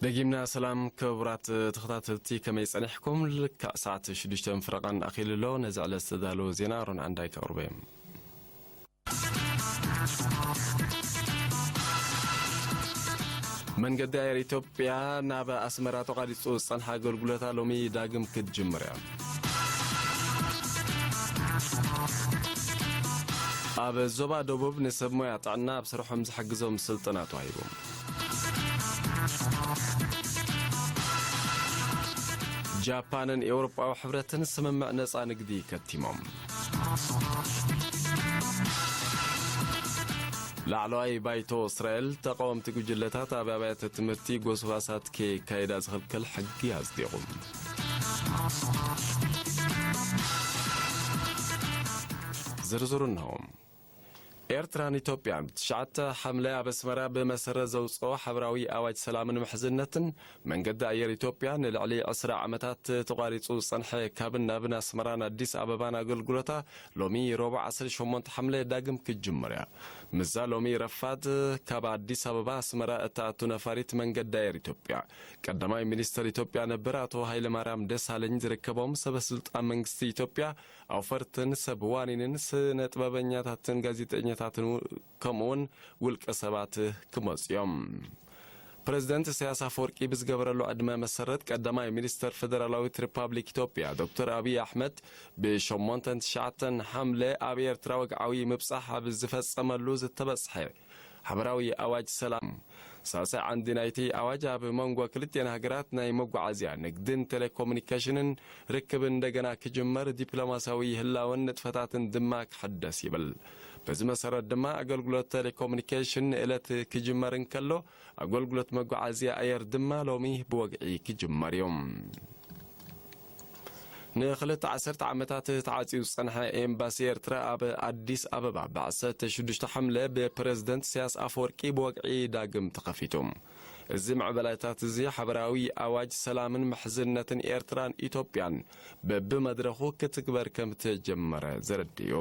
ደጊምና ሰላም ክቡራት ተኸታተልቲ፣ ከመይ ጸኒሕኩም? ልክዕ ሰዓት ሽዱሽተ ፍረቓን ኣኺሉ ኣሎ። ነዚ ዕለት ዝተዳለወ ዜና ሮን ዓንዳይ ከቕርቦ እየ። መንገዲ ኣየር ኢትዮጵያ ናብ ኣስመራ ተቋሪጹ ዝጸንሐ ኣገልግሎታ ሎሚ ዳግም ክትጅምር እያ። ኣብ ዞባ ደቡብ ንሰብ ሞያ ጥዕና ኣብ ስርሖም ዝሕግዞም ስልጠና ተዋሂቡ። ጃፓንን ኤውሮጳዊ ሕብረትን ስምምዕ ነጻ ንግዲ ከቲሞም። ላዕለዋይ ባይቶ እስራኤል ተቃወምቲ ጉጅለታት ኣብ ኣብያተ ትምህርቲ ጎስባሳት ከየካይዳ ዝኽልክል ሕጊ ኣጽዲቑ። ዝርዝሩ እንሆ። ኤርትራን ኢትዮጵያን ብትሽዓተ ሓምለ ኣብ ኣስመራ ብመሰረት ዘውፅኦ ሓበራዊ ኣዋጅ ሰላምን ምሕዝነትን መንገዲ ኣየር ኢትዮጵያ ንልዕሊ ዕስራ ዓመታት ተቋሪፁ ዝፀንሐ ካብን ናብን ኣስመራን ኣዲስ ኣበባን ኣገልግሎታ ሎሚ ረቡዕ ዓሰርተ ሸሞንተ ሓምለ ዳግም ክትጅምር እያ። ምስዛ ሎሚ ረፋድ ካብ ኣዲስ ኣበባ ኣስመራ እትኣቱ ነፋሪት መንገዲ ኣየር ኢትዮጵያ ቀዳማይ ሚኒስተር ኢትዮጵያ ነበር ኣቶ ሃይለማርያም ደሳለኝ ዝርከቦም ሰበ ስልጣን መንግስቲ ኢትዮጵያ ኣውፈርትን ሰብ ዋኒንን ስነ ጥበበኛታትን ጋዜጠኛታትን ው-፣ ከምኡውን ውልቀ ሰባት ክመጹ እዮም። ፕሬዝደንት ኢሳያስ ኣፈወርቂ ብዝገበረሉ ዕድመ መሰረት ቀዳማይ ሚኒስተር ፌደራላዊት ሪፓብሊክ ኢትዮጵያ ዶክተር ኣብይ ኣሕመድ ብሸሞንተን ትሽዓተን ሓምለ ኣብ ኤርትራ ወግዓዊ ምብጻሕ ኣብ ዝተፈጸመሉ ዝተበጽሐ ሓበራዊ ኣዋጅ ሰላም። ሳልሳይ ዓንዲ ናይቲ ኣዋጅ ኣብ መንጎ ክልቲኤን ሃገራት ናይ መጓዓዝያ፣ ንግድን ቴሌኮሙኒኬሽንን ርክብ እንደገና ክጅመር፣ ዲፕሎማስያዊ ህላወን ንጥፈታትን ድማ ክሕደስ ይብል። በዚ መሰረት ድማ ኣገልግሎት ቴሌኮሙኒኬሽን ንእለት ክጅመር እንከሎ፣ ኣገልግሎት መጓዓዝያ ኣየር ድማ ሎሚ ብወግዒ ክጅመር እዩ። ንኽልተ ዓሰርተ ዓመታት ተዓጽዩ ዝጸንሐ ኤምባሲ ኤርትራ ኣብ ኣዲስ ኣበባ ብዓሰርተ ሽዱሽተ ሓምለ ብፕረዚደንት ኢሳያስ ኣፈወርቂ ብወግዒ ዳግም ተኸፊቱ። እዚ ምዕባለታት እዚ ሓበራዊ ኣዋጅ ሰላምን ምሕዝነትን ኤርትራን ኢትዮጵያን በብመድረኹ ክትግበር ከም ተጀመረ ዘረድእ እዩ።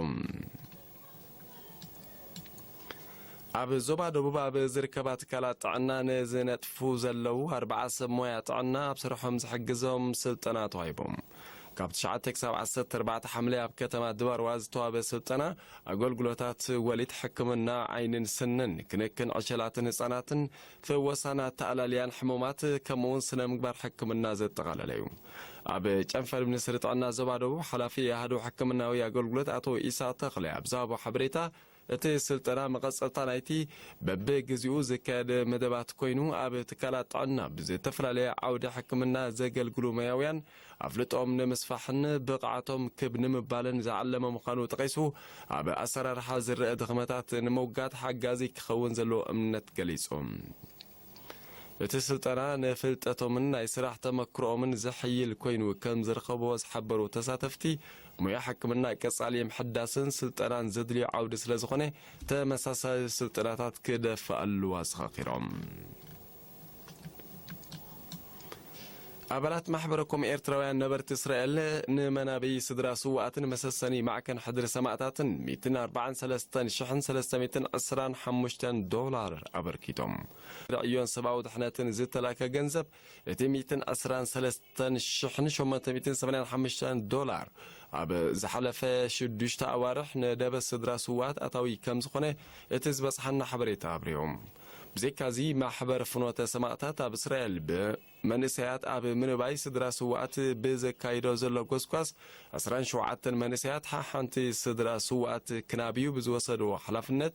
ኣብ ዞባ ደቡብ ኣብ ዝርከባ ትካላት ጥዕና ንዝነጥፉ ዘለዉ ኣርብዓ ሰብ ሞያ ጥዕና ኣብ ስርሖም ዝሕግዞም ስልጠና ተዋሂቦም። ካብ ትሽዓተ ክሳብ ዓሰርተ ኣርባዕተ ሓምለ ኣብ ከተማ ድባርዋ ዝተዋህበ ስልጠና ኣገልግሎታት ወሊድ፣ ሕክምና ዓይንን ስንን፣ ክንክን ዕሸላትን ህጻናትን፣ ፍወሳን ኣተኣላልያን ሕሙማት፣ ከምኡውን ስነ ምግባር ሕክምና ዘጠቓለለ እዩ። ኣብ ጨንፈር ሚኒስትሪ ጥዕና ዞባ ደቡብ ሓላፊ ኣሃዱ ሕክምናዊ ኣገልግሎት ኣቶ ኢሳ ተኽለ ኣብ ዝሃቦ ሓበሬታ፣ እቲ ስልጠና መቐጸልታ ናይቲ በብግዚኡ ዝካየድ መደባት ኮይኑ፣ ኣብ ትካላት ጥዕና ብዝተፈላለየ ዓውዲ ሕክምና ዘገልግሉ ሞያውያን ኣፍልጦም ንምስፋሕን ብቕዓቶም ክብ ንምባልን ዝዓለመ ምዃኑ ጠቒሱ፣ ኣብ ኣሰራርሓ ዝረአ ድኽመታት ንምውጋድ ሓጋዚ ክኸውን ዘለዎ እምነት ገሊጹ። እቲ ስልጠና ንፍልጠቶምን ናይ ስራሕ ተመክሮኦምን ዘሐይል ኮይኑ ከም ዝረኸብዎ ዝሓበሩ ተሳተፍቲ፣ ሞያ ሕክምና ቀጻሊ ምሕዳስን ስልጠናን ዘድልዮ ዓውዲ ስለ ዝኾነ፣ ተመሳሳሊ ስልጠናታት ክደፍኣሉ ኣዘኻኺሮም። ኣባላት ማሕበረ ኮም ኤርትራውያን ነበርቲ እስራኤል ንመናብይ ስድራ ስውኣትን መሰሰኒ ማዕከን ሕድሪ ሰማእታትን ሚእትን ኣርባዓን ሰለስተን ሽሕን ሰለስተ ሚእትን ዕስራን ሓሙሽተን ዶላር ኣበርኪቶም። ዕዮን ሰብኣዊ ድሕነትን ዝተላከ ገንዘብ፣ እቲ ሚእትን ዕስራን ሰለስተን ሽሕን ሸሞንተ ሚእትን ሰማንያን ሓሙሽተን ዶላር፣ ኣብ ዝሓለፈ ሽዱሽተ ኣዋርሕ ንደበ ስድራ ስውኣት ኣታዊ ከም ዝኾነ እቲ ዝበጽሓና ሓበሬታ ኣብሪሁ። ብዘይካዚ፣ ማሕበር ፍኖተ ሰማእታት ኣብ እስራኤል ብ-፣ መንእሰያት ኣብ ምንባይ ስድራ ስውኣት ብዘካይዶ ዘሎ ጎስጓስ፣ ዕስራን ሸውዓተን መንእሰያት ሓሓንቲ ስድራ ስውኣት ክናብዩ ብዝወሰድዎ ሓላፍነት፣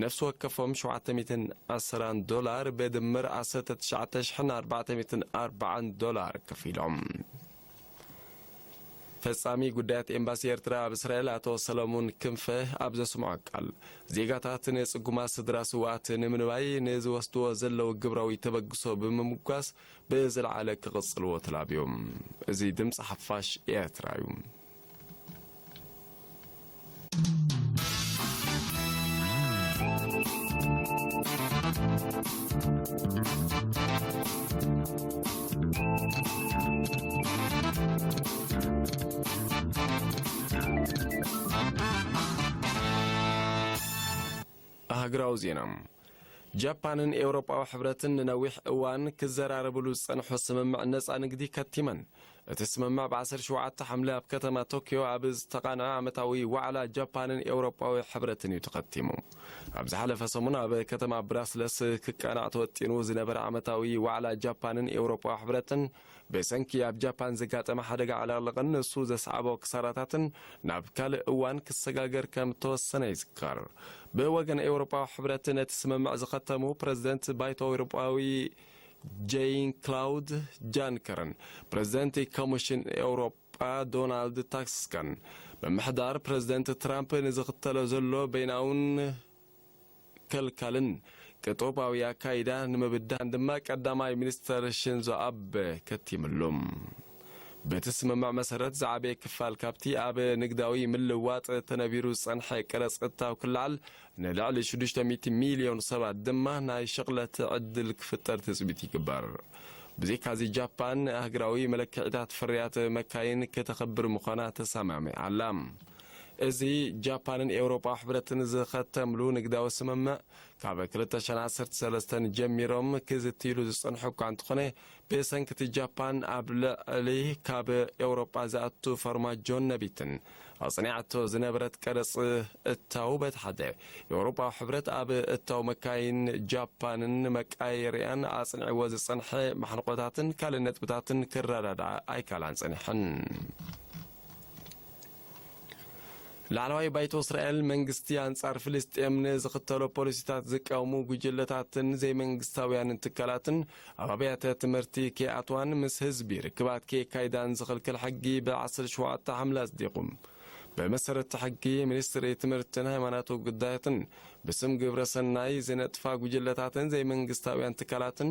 ነፍሲ ወከፎም ሸውዓተ ሚእትን ዕስራን ዶላር፣ ብድምር ዓሰርተ ትሽዓተ ሽሕን ኣርባዕተ ሚእትን ኣርባዓን ዶላር ከፊሎም። ፈጻሚ ጉዳያት ኤምባሲ ኤርትራ ኣብ እስራኤል ኣቶ ሰለሙን ክንፈ ኣብ ዘስምዖ ቃል፣ ዜጋታት ንጽጉማት ስድራ ስውኣት ንምንባይ ንዝወስድዎ ዘለዉ ግብራዊ ተበግሶ ብምምጓስ ብዝለዓለ ክቕጽልዎ ተላብዮም። እዚ ድምጺ ሓፋሽ ኤርትራ እዩ። ሃገራዊ ዜና። ጃፓንን ኤውሮጳዊ ሕብረትን ንነዊሕ እዋን ክዘራረብሉ ዝጸንሑ ስምምዕ ነጻ ንግዲ ከቲመን። እቲ ስምምዕ ብ ዓሰርተ ሸውዓተ ሓምለ ኣብ ከተማ ቶክዮ ኣብ ዝተቓንዐ ዓመታዊ ዋዕላ ጃፓንን ኤውሮጳዊ ሕብረትን እዩ ተኸቲሙ። ኣብ ዝሓለፈ ሰሙን ኣብ ከተማ ብራስለስ ክቃናዕ ተወጢኑ ዝነበረ ዓመታዊ ዋዕላ ጃፓንን ኤውሮጳዊ ሕብረትን፣ ብሰንኪ ኣብ ጃፓን ዘጋጠመ ሓደጋ ዕለቕለቕን ንሱ ዘስዓቦ ክሳራታትን ናብ ካልእ እዋን ክሰጋገር ከም ተወሰነ ይዝከር። ብወገን ኤውሮጳዊ ሕብረት ነቲ ስምምዕ ዝኸተሙ ፕረዚደንት ባይቶ ኤውሮጳዊ ጀይን ክላውድ ጃንከርን ፕረዚደንት ኮሚሽን ኤውሮጳ ዶናልድ ታስክን ምምሕዳር ፕረዚደንት ትራምፕ ንዝኽተሎ ዘሎ በይናውን ከልካልን ቅጡባዊ ኣካይዳ ንምብዳን ድማ ቀዳማይ ሚኒስተር ሽንዞ ኣበ ከቲምሉ። በቲ ስምምዕ መሰረት ዝዓበየ ክፋል ካብቲ ኣብ ንግዳዊ ምልዋጥ ተነቢሩ ዝጸንሐ ቀረጽ እታው ክለዓል፣ ንልዕሊ ሽዱሽተ ሚእቲ ሚልዮን ሰባት ድማ ናይ ሽቕለት ዕድል ክፍጠር ትጽቢት ይግበር። ብዘይካዚ ጃፓን ኣህግራዊ መለክዒታት ፍርያት መካይን ከተኸብር ምዃና ተሰማሚዓ ኣላ። እዚ ጃፓንን ኤውሮጳ ሕብረትን ዝኸተምሉ ንግዳዊ ስምምዕ ካብ ክልተ ሽሕን ዓሰርተ ሰለስተን ጀሚሮም ክዝትይሉ ዝጸንሑ እኳ እንተኾነ፣ ብሰንክቲ ጃፓን ኣብ ልዕሊ ካብ ኤውሮጳ ዝኣቱ ፎርማጆን ነቢትን ኣጽኒዓቶ ዝነበረት ቀረጽ እታው በቲ ሓደ፣ ኤውሮጳዊ ሕብረት ኣብ እታው መካይን ጃፓንን መቃየሪያን ኣጽኒዕዎ ዝጸንሐ ማሕንቆታትን ካልእ ነጥብታትን ክረዳድኣ ኣይከኣላን ጸኒሐን። ላዕለዋይ ባይቶ እስራኤል መንግስቲ ኣንጻር ፍልስጤም ንዝኽተሎ ፖሊሲታት ዝቃወሙ ጉጅለታትን ዘይመንግስታውያንን ትካላትን ኣብ ኣብያተ ትምህርቲ ከይኣትዋን ምስ ህዝቢ ርክባት ከየካይዳን ዝኽልክል ሕጊ ብ ዓሰርተ ሸውዓተ ሓምለ ኣጽዲቑ። ብመሰረት ሕጊ፣ ሚኒስትሪ ትምህርትን ሃይማኖታዊ ጉዳያትን ብስም ግብረ ሰናይ ዝነጥፋ ጉጅለታትን ዘይመንግስታውያን ትካላትን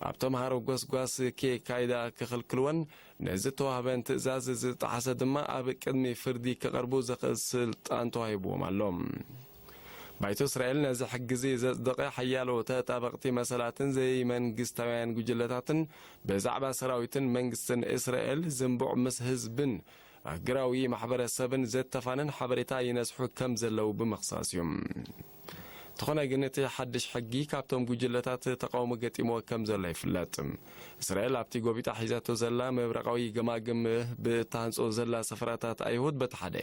ኣብ ተምሃሮ ጎስጓስ ከየካይዳ ክኽልክልወን፣ ነዚ ተዋህበን ትእዛዝ ዝጠሓሰ ድማ ኣብ ቅድሚ ፍርዲ ክቐርቡ ዘኽእል ስልጣን ተዋሂብዎም ኣሎ። ባይቶ እስራኤል ነዚ ሕጊ እዚ ዘጽደቐ ሓያሎ ተጣበቕቲ መሰላትን ዘይመንግስታውያን ጉጅለታትን ብዛዕባ ሰራዊትን መንግስትን እስራኤል ዝንቡዕ ምስ ህዝብን ኣህግራዊ ማሕበረሰብን ዘተፋንን ሓበሬታ ይነዝሑ ከም ዘለዉ ብምኽሳስ እዩ። እንተኾነ ግን እቲ ሓድሽ ሕጊ ካብቶም ጉጅለታት ተቃውሞ ገጢምዎ ከም ዘሎ ይፍለጥ። እስራኤል ኣብቲ ጎቢጣ ሒዛቶ ዘላ ምብራቓዊ ገማግም ብእተሃንጾ ዘላ ሰፈራታት ኣይሁድ በቲ ሓደ፣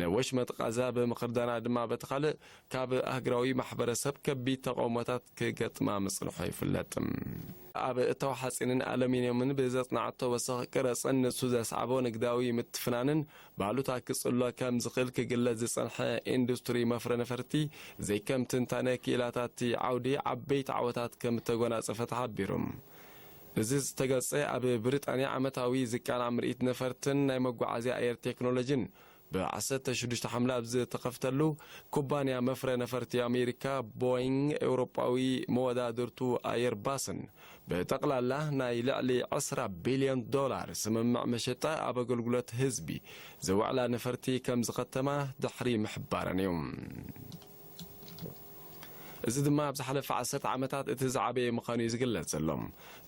ንወሽመጥ ቃዛ ብምኽርዳና ድማ በቲ ካልእ ካብ ኣህግራዊ ማሕበረሰብ ከቢድ ተቃውሞታት ክገጥማ ምጽንሖ ይፍለጥ። ኣብ እታው ሓጺንን ኣሉሚንየምን ብዘጽናዓቶ ወሰኽ ቅረጽን ንሱ ዘስዓቦ ንግዳዊ ምትፍናንን ባሉታ ክጽሎ ከም ዝኽእል ክግለጽ ዝጸንሐ ኢንዱስትሪ መፍረ ነፈርቲ፣ ዘይከም ትንታነ ክኢላታት እቲ ዓውዲ ዓበይቲ ዓወታት ከም እተጎናጸፈ ተሓቢሩ። እዚ ዝተገልጸ ኣብ ብሪጣንያ ዓመታዊ ዝቃናዕ ምርኢት ነፈርትን ናይ መጓዓዝያ ኣየር ቴክኖሎጂን ብ ዓሰርተ ሽዱሽተ ሓምለ ኣብ ዝተኸፍተሉ፣ ኩባንያ መፍረ ነፈርቲ ኣሜሪካ ቦይንግ፣ ኤውሮጳዊ መወዳድርቱ ኣየርባስን ብጠቕላላ ናይ ልዕሊ ዕስራ ቢልዮን ዶላር ስምምዕ መሸጣ ኣብ ኣገልግሎት ህዝቢ ዝውዕላ ነፈርቲ ከም ዝኸተማ ድሕሪ ምሕባረን እዩ። እዚ ድማ ኣብ ዝሓለፈ ዓሰርተ ዓመታት እቲ ዝዓበየ ምዃኑ እዩ ዝግለጽ ዘሎ።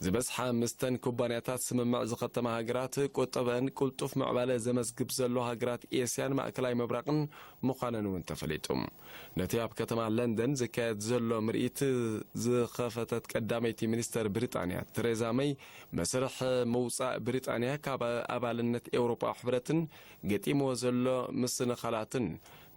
ዝበዝሓ ምስተን ኩባንያታት ስምምዕ ዝኸተማ ሃገራት፣ ቁጠበን ቅልጡፍ ምዕባለ ዘመዝግብ ዘሎ ሃገራት ኤስያን ማእከላይ ምብራቕን ምዃነን እውን ተፈሊጡ። ነቲ ኣብ ከተማ ለንደን ዝካየድ ዘሎ ምርኢት ዝኸፈተት ቀዳመይቲ ሚኒስተር ብሪጣንያ ተሬዛ መይ፣ መስርሕ ምውጻእ ብሪጣንያ ካብ ኣባልነት ኤውሮጳ ሕብረትን ገጢምዎ ዘሎ ምስንኻላትን፣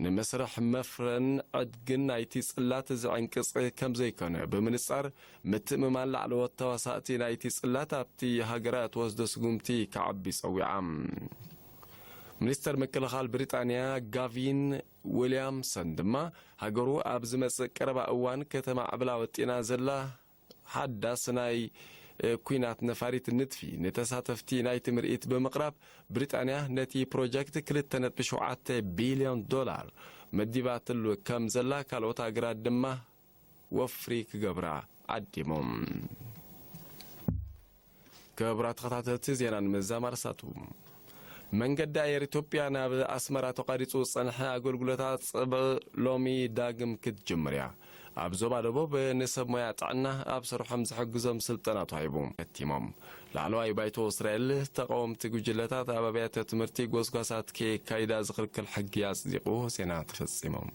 ንመስርሕ መፍረን ዕድግን ናይቲ ጽላት ዝዕንቅጽ ከም ዘይኮነ ብምንጻር፣ ምትእምማን ላዕለዎት ተዋሳእቲ ናይቲ ጽላት ኣብቲ ሃገራ እትወስዶ ስጉምቲ ክዓቢ ጸዊዓ። ሚኒስተር ምክልኻል ብሪጣንያ ጋቪን ዊልያምሰን ድማ፣ ሃገሩ ኣብ ዝመጽእ ቀረባ እዋን ከተማዕብላ ወጢና ዘላ ሓዳስ ናይ፣ እ፣ ኲናት ነፋሪት ንድፊ ንተሳተፍቲ ናይቲ ምርኢት ብምቕራብ፣ ብሪጣንያ ነቲ ፕሮጀክት ክልተ ነጥቢ ሸውዓተ ቢልዮን ዶላር መዲባትሉ ከም ዘላ፣ ካልኦት ሃገራት ድማ ወፍሪ ክገብራ ዓዲሞም። ክቡራት ተኸታተልቲ፣ ዜና ንምዝዛም ኣርሳቱ። መንገዲ ኣየር ኢትዮጵያ ናብ ኣስመራ ተቋሪጹ ዝጸንሐ ኣገልግሎት ኣጸብእ ሎሚ ዳግም ክትጅምር እያ። ኣብ ዞባ ደቡብ ንሰብ ሞያ ጥዕና ኣብ ስርሖም ዝሕግዞም ስልጠና ተዋሂቡ። ከቲሞም። ላዕለዋይ ባይቶ እስራኤል፣ ተቃወምቲ ጉጅለታት ኣብ ኣብያተ ትምህርቲ ጎስጓሳት ከየካይዳ ዝኽልክል ሕጊ ኣጽዲቑ። ዜና ተፈጺሞም።